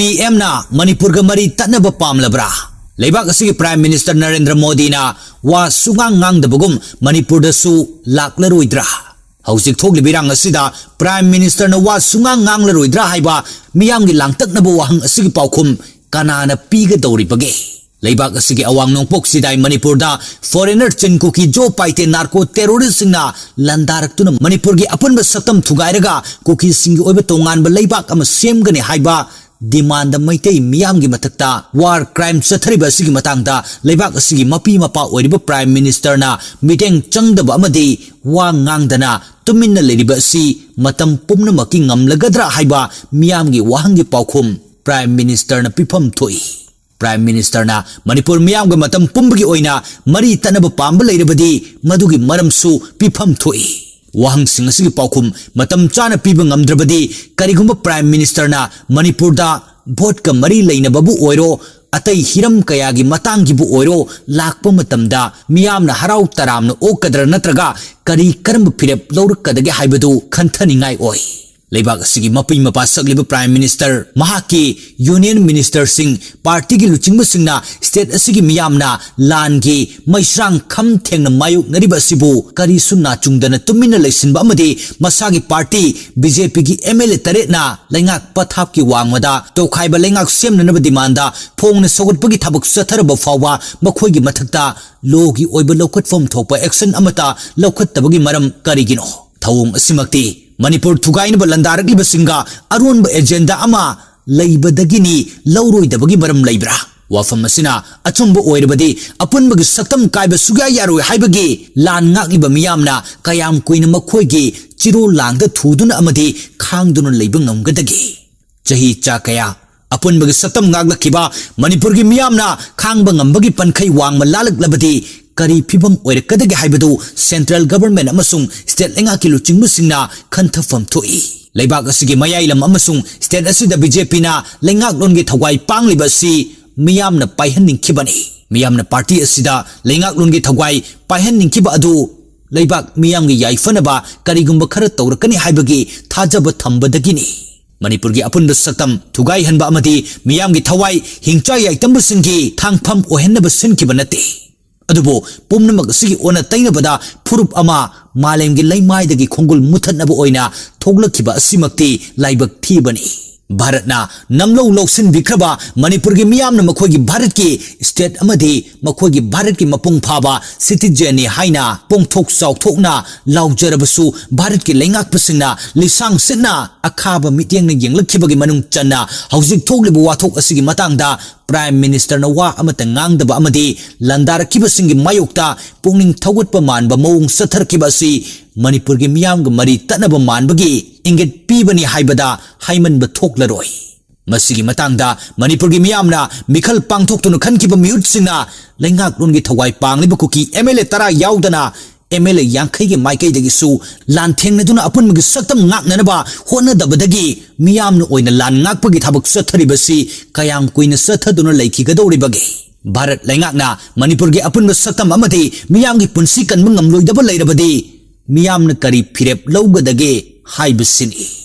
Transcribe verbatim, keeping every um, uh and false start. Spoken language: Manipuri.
ꯄꯤ ꯑꯦꯝꯅ ꯃꯅꯤꯄꯨꯔꯒ ꯃꯔꯤ ꯇꯠꯅꯕ ꯄꯥꯝꯂꯕ꯭ꯔꯥ? ꯂꯩꯕꯥꯛ ꯑꯁꯤꯒꯤ Prime Minister ꯅꯔꯦꯟꯗ꯭ꯔ ꯃꯣꯗꯤꯅ ꯋꯥ ꯁꯨꯉꯥꯡ ꯉꯥꯡꯗꯕꯒꯨꯝ ꯃꯅꯤꯄꯨꯔꯗꯁꯨ ꯂꯥꯛꯂꯔꯣꯏꯗ꯭ꯔꯥ? ꯍꯧꯖꯤꯛ ꯊꯣꯛꯂꯤꯕ ꯏꯔꯥꯡ ꯑꯁꯤꯗ Prime Ministerꯅ ꯋꯥ ꯁꯨꯉꯥꯡ ꯉꯥꯡꯂꯔꯣꯏꯗ꯭ꯔꯥ ꯍꯥꯏꯕ ꯃꯤꯌꯥꯝꯒꯤ ꯂꯥꯡꯇꯛꯅꯕ ꯋꯥꯍꯪ ꯑꯁꯤꯒꯤ ꯄꯥꯎꯈꯨꯝ ꯀꯅꯥꯅ ꯄꯤꯒꯗꯧꯔꯤꯕꯒꯦ? ꯂꯩꯕꯥꯛ ꯑꯁꯤꯒꯤ ꯑꯋꯥꯡ ꯅꯣꯡꯄꯣꯛ ꯆꯤꯗꯥꯏ ꯃꯅꯤꯄꯨꯔꯗ foreigner ꯆꯤꯟ ꯀꯨꯀꯤ ꯖꯣ ꯄꯥꯏꯇꯦ narco terroristꯁꯤꯡꯅ ꯂꯥꯟꯗꯥꯔꯛꯇꯨꯅ ꯃꯅꯤꯄꯨꯔꯒꯤ ꯑꯄꯨꯟꯕ ꯁꯛꯇꯝ ꯊꯨꯒꯥꯏꯔꯒ ꯀꯨꯀꯤꯁꯤꯡꯒꯤ ꯑꯣꯏꯕ ꯇꯣꯉꯥꯟꯕ ꯂꯩꯕꯥꯛ ꯑꯃ ꯁꯦꯝꯒꯅꯤ ꯍꯥꯏꯕ demand ꯃꯩꯇꯩ ꯃꯤꯌꯥꯝꯒꯤ ꯃꯊꯛꯇ war crime ꯆꯠꯊꯔꯤꯕ ꯑꯁꯤꯒꯤ ꯃꯇꯥꯡꯗ ꯂꯩꯕꯥꯛ ꯑꯁꯤꯒꯤ ꯃꯄꯤ ꯃꯄꯥ ꯑꯣꯏꯔꯤꯕ Prime Ministerꯅ ꯃꯤꯠꯌꯦꯡ ꯆꯪꯗꯕ ꯑꯃꯗꯤ ꯋꯥ ꯉꯥꯡꯗꯅ ꯇꯨꯃꯤꯟꯅ ꯂꯩꯔꯤꯕ ꯑꯁꯤ ꯃꯇꯝ ꯄꯨꯝꯅꯃꯛꯀꯤ ꯉꯝꯂꯒꯗ꯭ꯔꯥ ꯍꯥꯏꯕ ꯃꯤꯌꯥꯝꯒꯤ ꯋꯥꯍꯪꯒꯤ ꯄꯥꯎꯈꯨꯝ Prime Ministerꯅ ꯄꯤꯐꯝ ꯊꯣꯛꯏ꯫ Prime Ministerꯅ ꯃꯅꯤꯄꯨꯔ ꯃꯤꯌꯥꯝꯒ ꯃꯇꯝ ꯄꯨꯝꯕꯒꯤ ꯑꯣꯏꯅ ꯃꯔꯤ ꯇꯠꯅꯕ ꯄꯥꯝꯕ ꯂꯩꯔꯕꯗꯤ ꯃꯗꯨꯒꯤ ꯃꯔꯝꯁꯨ ꯄꯤꯐꯝ ꯊꯣꯛꯏ꯫ ꯋꯥꯍꯪꯁꯤꯡ ꯑꯁꯤꯒꯤ ꯄꯥꯎꯈꯨꯝ ꯃꯇꯝ ꯆꯥꯅ ꯄꯤꯕ ꯉꯝꯗ꯭ꯔꯕꯗꯤ ꯀꯔꯤꯒꯨꯝꯕ Prime Ministerꯅ ꯃꯅꯤꯄꯨꯔꯗ voteꯀ ꯃꯔꯤ ꯂꯩꯅꯕꯕꯨ ꯑꯣꯏꯔꯣ, ꯑꯇꯩ ꯍꯤꯔꯝ ꯀꯌꯥꯒꯤ ꯃꯇꯥꯡꯒꯤꯕꯨ ꯑꯣꯏꯔꯣ ꯂꯥꯛꯄ ꯃꯇꯝꯗ ꯃꯤꯌꯥꯝꯅ ꯍꯔꯥꯎ ꯇꯔꯥꯝꯅ ꯑꯣꯛꯀꯗ꯭ꯔꯥ ꯅꯠꯇ꯭ꯔꯒ ꯀꯔꯤ ꯀꯔꯝꯕ ꯐꯤꯔꯦꯞ ꯂꯧꯔꯛꯀꯗꯒꯦ ꯍꯥꯏꯕꯗꯨ ꯈꯟꯊꯅꯤꯡꯉꯥꯏ ꯑꯣꯏ꯫ ꯂꯩꯕꯥꯛ ꯑꯁꯤꯒꯤ ꯃꯄꯤ ꯃꯄꯥ ꯁꯛꯂꯤꯕ Prime Minister, ꯃꯍꯥꯛꯀꯤ Union Ministerꯁꯤꯡ, partyꯒꯤ ꯂꯨꯆꯤꯡꯕꯁꯤꯡꯅ state ꯑꯁꯤꯒꯤ ꯃꯤꯌꯥꯝꯅ ꯂꯥꯟꯒꯤ ꯃꯩꯁ꯭ꯔꯥꯡ ꯈꯝ ꯊꯦꯡꯅ ꯃꯥꯌꯣꯛꯅꯔꯤꯕ ꯑꯁꯤꯕꯨ ꯀꯔꯤꯁꯨ ꯅꯥꯆꯨꯡꯗꯅ ꯇꯨꯃꯤꯟꯅ ꯂꯩꯁꯤꯟꯕ ꯑꯃꯗꯤ ꯃꯁꯥꯒꯤ party BJPꯒꯤ MLA ꯇꯔꯦꯠꯅ ꯂꯩꯉꯥꯛ ꯄꯊꯥꯞꯀꯤ ꯋꯥꯡꯃꯗ ꯇꯣꯈꯥꯏꯕ ꯂꯩꯉꯥꯛ ꯁꯦꯝꯅꯅꯕ demandꯗ ꯐꯣꯡꯅ ꯁꯧꯒꯠꯄꯒꯤ ꯊꯕꯛ ꯆꯠꯊꯔꯕ ꯐꯥꯎꯕ ꯃꯈꯣꯏꯒꯤ ꯃꯊꯛꯇ lawꯒꯤ ꯑꯣꯏꯕ ꯂꯧꯈꯠꯐꯝ ꯊꯣꯛꯄ action ꯑꯃꯠꯇ ꯂꯧꯈꯠꯇꯕꯒꯤ ꯃꯔꯝ ꯀꯔꯤꯒꯤꯅꯣ? ꯊꯧꯑꯣꯡ ꯑꯁꯤꯃꯛꯇꯤ ꯃꯅꯤꯄꯨꯔ ꯊꯨꯒꯥꯏꯅꯕ ꯂꯥꯟꯗꯥꯔꯛꯂꯤꯕꯁꯤꯡꯒ ꯑꯔꯣꯟꯕ agenda ꯑꯃ ꯂꯩꯕꯗꯒꯤꯅꯤ ꯂꯧꯔꯣꯏꯗꯕꯒꯤ ꯃꯔꯝ ꯂꯩꯕ꯭ꯔꯥ? ꯋꯥꯐꯝ ꯑꯁꯤꯅ ꯑꯆꯨꯝꯕ ꯑꯣꯏꯔꯕꯗꯤ ꯑꯄꯨꯟꯕꯒꯤ ꯁꯛꯇꯝ ꯀꯥꯏꯕ ꯁꯨꯛꯌꯥ ꯌꯥꯔꯣꯏ ꯍꯥꯏꯕꯒꯤ ꯂꯥꯟ ꯉꯥꯛꯂꯤꯕ ꯃꯤꯌꯥꯝꯅ ꯀꯌꯥꯝ ꯀꯨꯏꯅ ꯃꯈꯣꯏꯒꯤ ꯆꯤꯔꯣ ꯂꯥꯡꯗ ꯊꯨꯗꯨꯅ ꯑꯃꯗꯤ ꯈꯥꯡꯗꯨꯅ ꯂꯩꯕ ꯉꯝꯒꯗꯒꯦ? ꯆꯍꯤ ꯆꯥ ꯀꯌꯥ ꯑꯄꯨꯟꯕꯒꯤ ꯁꯛꯇꯝ ꯉꯥꯛꯂꯛꯈꯤꯕ ꯃꯅꯤꯄꯨꯔꯒꯤ ꯃꯤꯌꯥꯝꯅ ꯈꯥꯡꯕ ꯉꯝꯕꯒꯤ ꯄꯟꯈꯩ ꯋꯥꯡꯃ ꯂꯥꯜꯂꯛꯂꯕꯗꯤ ꯀꯔꯤ ꯐꯤꯕꯝ ꯑꯣꯏꯔꯛꯀꯗꯒꯦ ꯍꯥꯏꯕꯗꯨ central government ꯑꯃꯁꯨꯡ state ꯂꯩꯉꯥꯛꯀꯤ ꯂꯨꯆꯤꯡꯕꯁꯤꯡꯅ ꯈꯟꯊꯐꯝ ꯊꯣꯛꯏ꯫ ꯂꯩꯕꯥꯛ ꯑꯁꯤꯒꯤ ꯃꯌꯥꯏ ꯂꯝ ꯑꯃꯁꯨꯡ state ꯑꯁꯤꯗ BJPꯅ ꯂꯩꯉꯥꯛꯂꯣꯟꯒꯤ ꯊꯋꯥꯏ ꯄꯥꯡꯂꯤꯕ ꯑꯁꯤ ꯃꯤꯌꯥꯝꯅ ꯄꯥꯏꯍꯟꯅꯤꯡꯈꯤꯕꯅꯤ꯫ ꯃꯤꯌꯥꯝꯅ party ꯑꯁꯤꯗ ꯂꯩꯉꯥꯛꯂꯣꯟꯒꯤ ꯊꯋꯥꯏ ꯄꯥꯏꯍꯟꯅꯤꯡꯈꯤꯕ ꯑꯗꯨ ꯂꯩꯕꯥꯛ ꯃꯤꯌꯥꯝꯒꯤ ꯌꯥꯏꯐꯅꯕ ꯀꯔꯤꯒꯨꯝꯕ ꯈꯔ ꯇꯧꯔꯛꯀꯅꯤ ꯍꯥꯏꯕꯒꯤ ꯊꯥꯖꯕ ꯊꯝꯕꯗꯒꯤꯅꯤ꯫ ꯃꯅꯤꯄꯨꯔꯒꯤ ꯑꯄꯨꯟꯕ ꯁꯛꯇꯝ ꯊꯨꯒꯥꯏꯍꯟꯕ ꯑꯃꯗꯤ ꯃꯤꯌꯥꯝꯒꯤ ꯊꯋꯥꯏ ꯍꯤꯡꯆꯥ ꯌꯥꯏꯇꯝꯕꯁꯤꯡꯒꯤ ꯊꯥꯡꯐꯝ ꯑꯣꯏꯍꯟꯅꯕ ꯁꯤꯟꯈꯤꯕ ꯅꯠꯇꯦ꯫ ꯑꯗꯨꯕꯨ ꯄꯨꯝꯅꯃꯛ ꯑꯁꯤꯒꯤ ꯑꯣꯟꯅ ꯇꯩꯅꯕꯗ ꯐꯨꯔꯨꯞ ꯑꯃ ꯃꯥꯂꯦꯝꯒꯤ ꯂꯩꯃꯥꯏꯗꯒꯤ ꯈꯣꯡꯒꯨꯜ ꯃꯨꯊꯠꯅꯕ ꯑꯣꯏꯅ ꯊꯣꯛꯂꯛꯈꯤꯕ ꯑꯁꯤꯃꯛꯇꯤ ꯂꯥꯏꯕꯛ ꯊꯤꯕꯅꯤ꯫ ꯚꯥꯔꯠꯅ ꯅꯝꯂꯧ ꯂꯧꯁꯤꯟꯕꯤꯈ꯭ꯔꯕ ꯃꯅꯤꯄꯨꯔꯒꯤ ꯃꯤꯌꯥꯝꯅ ꯃꯈꯣꯏꯒꯤ ꯚꯥꯔꯠꯀꯤ state ꯑꯃꯗꯤ ꯃꯈꯣꯏꯒꯤ ꯚꯥꯔꯠꯀꯤ ꯃꯄꯨꯡ ꯐꯥꯕ citizenꯅꯤ ꯍꯥꯏꯅ ꯄꯣꯡꯊꯣꯛ ꯆꯥꯎꯊꯣꯛꯅ ꯂꯥꯎꯖꯔꯕꯁꯨ, ꯚꯥꯔꯠꯀꯤ ꯂꯩꯉꯥꯛꯄꯁꯤꯡꯅ ꯂꯤꯁꯥꯡ ꯁꯤꯠꯅ ꯑꯈꯥꯕ ꯃꯤꯠꯌꯦꯡꯅ ꯌꯦꯡꯂꯛꯈꯤꯕꯒꯤ ꯃꯅꯨꯡ ꯆꯟꯅ ꯍꯧꯖꯤꯛ ꯊꯣꯛꯂꯤꯕ ꯋꯥꯊꯣꯛ ꯑꯁꯤꯒꯤ ꯃꯇꯥꯡꯗ Prime Ministerꯅ ꯋꯥ ꯑꯃꯠꯇ ꯉꯥꯡꯗꯕ ꯑꯃꯗꯤ ꯂꯥꯟꯗꯥꯔꯛꯈꯤꯕꯁꯤꯡꯒꯤ ꯃꯥꯌꯣꯛꯇ ꯄꯨꯛꯅꯤꯡ ꯊꯧꯒꯠꯄ ꯃꯥꯟꯕ ꯃꯑꯣꯡ ꯆꯠꯊꯔꯛꯈꯤꯕ ꯑꯁꯤ ꯃꯅꯤꯄꯨꯔꯒꯤ ꯃꯤꯌꯥꯝꯒ ꯃꯔꯤ ꯇꯠꯅꯕ ꯃꯥꯟꯕꯒꯤ ꯏꯪꯒꯤꯠ ꯄꯤꯕꯅꯤ ꯍꯥꯏꯕꯗ ꯍꯥꯏꯃꯟꯕ ꯊꯣꯛꯂꯔꯣꯏ꯫ ꯃꯁꯤꯒꯤ ꯃꯇꯥꯡꯗ ꯃꯅꯤꯄꯨꯔꯒꯤ ꯃꯤꯌꯥꯝꯅ ꯃꯤꯈꯜ ꯄꯥꯡꯊꯣꯛꯇꯨꯅ ꯈꯟꯈꯤꯕ ꯃꯤꯍꯨꯠꯁꯤꯡꯅ ꯂꯩꯉꯥꯛꯂꯣꯟꯒꯤ ꯊꯋꯥꯏ ꯄꯥꯡꯂꯤꯕ ꯀꯨꯀꯤ MLA ꯇꯔꯥ ꯌꯥꯎꯗꯅ MLA ꯌꯥꯡꯈꯩꯒꯤ ꯃꯥꯏꯀꯩꯗꯒꯤꯁꯨ ꯂꯥꯟꯊꯦꯡꯅꯗꯨꯅ ꯑꯄꯨꯟꯕꯒꯤ ꯁꯛꯇꯝ ꯉꯥꯛꯅꯅꯕ ꯍꯣꯠꯅꯗꯕꯗꯒꯤ ꯃꯤꯌꯥꯝꯅ ꯑꯣꯏꯅ ꯂꯥꯟ ꯉꯥꯛꯄꯒꯤ ꯊꯕꯛ ꯆꯠꯊꯔꯤꯕꯁꯤ ꯀꯌꯥꯝ ꯀꯨꯏꯅ ꯆꯠꯊꯗꯨꯅ ꯂꯩꯈꯤꯒꯗꯧꯔꯤꯕꯒꯦ? ꯚꯥꯔꯠ ꯂꯩꯉꯥꯛꯅ ꯃꯅꯤꯄꯨꯔꯒꯤ ꯑꯄꯨꯟꯕ ꯁꯛꯇꯝ ꯑꯃꯗꯤ ꯃꯤꯌꯥꯝꯒꯤ ꯄꯨꯟꯁꯤ ꯀꯟꯕ ꯉꯝꯂꯣꯏꯗꯕ ꯂꯩꯔꯕꯗꯤ ꯃꯤꯌꯥꯝꯅ ꯀꯔꯤ ꯐꯤꯔꯦꯞ ꯂꯧꯒꯗꯒꯦ ꯍꯥꯏꯕꯁꯤꯅꯤ꯫